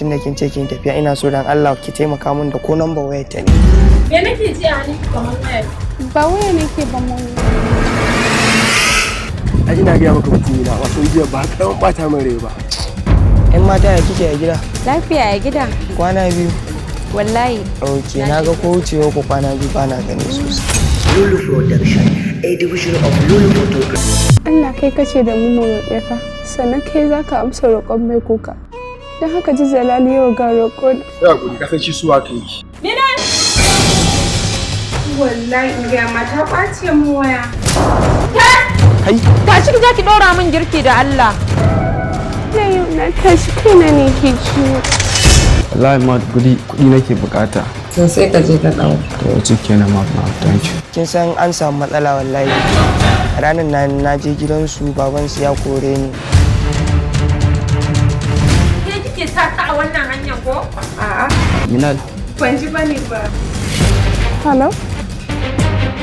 Tunda kin ce kin tafiya, ina so dan Allah ki taimaka min da ko number wayar ta ne. Me nake ji a hannunki kamar waya? Ba waya nake ba mu. Ai ina gaya maka mutum na, wato jiya ba karamin bata min rai ba. Yan mata, ya kike a gida? Lafiya, ya gida? Kwana biyu. Wallahi. Ok, na ga ko wucewa ku kwana biyu ba na gani sosai. Lulu Production, a division of Lulu Photography. Allah, kai kace da mu mu roƙe ka, sannan kai za ka amsa roƙon mai kuka. Don haka ji zalali, yau ga roƙo na. Sai hakuri, ka san shi suwa ka yi. Wallahi in gaya ma, ta ƙwace mu waya. Kai. Tashi ki je ki ɗora min girki da Allah. Na yau na tashi kaina ne ke ciwo. Wallahi ma kudi kudi nake bukata. Sun sai ka je ka ɗau. To ci kenan ma, thank you. Kin san an samu matsala wallahi. Ranar na na je gidansu, babansu ya kore ni. Ke kike sa ta a wannan hanyar ko? A'a. Minal. Ban ji bane ba. Hello?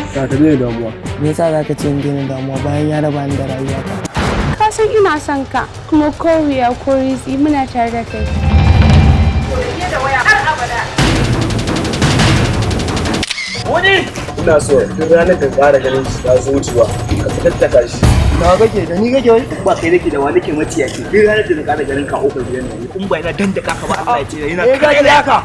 Ka ka daina damuwa. Me yasa zaka ce in daina damuwa bayan ya raba ni da rayuwata? Ka san ina son ka, kuma ko wuya ko ritsi muna tare da kai. Ke da waya har abada. Ina so duk ranar da ƙara ganin shi ta zo wucewa ka fitattaka shi. Da kake da ni kake wai? Ba kai nake da wani ke maciya ce. Duk ranar da na ƙara ganin ka a ƙofar gidan nan, in ba ina dandaka ka ba, Allah ya ce yana Eh, ga haka.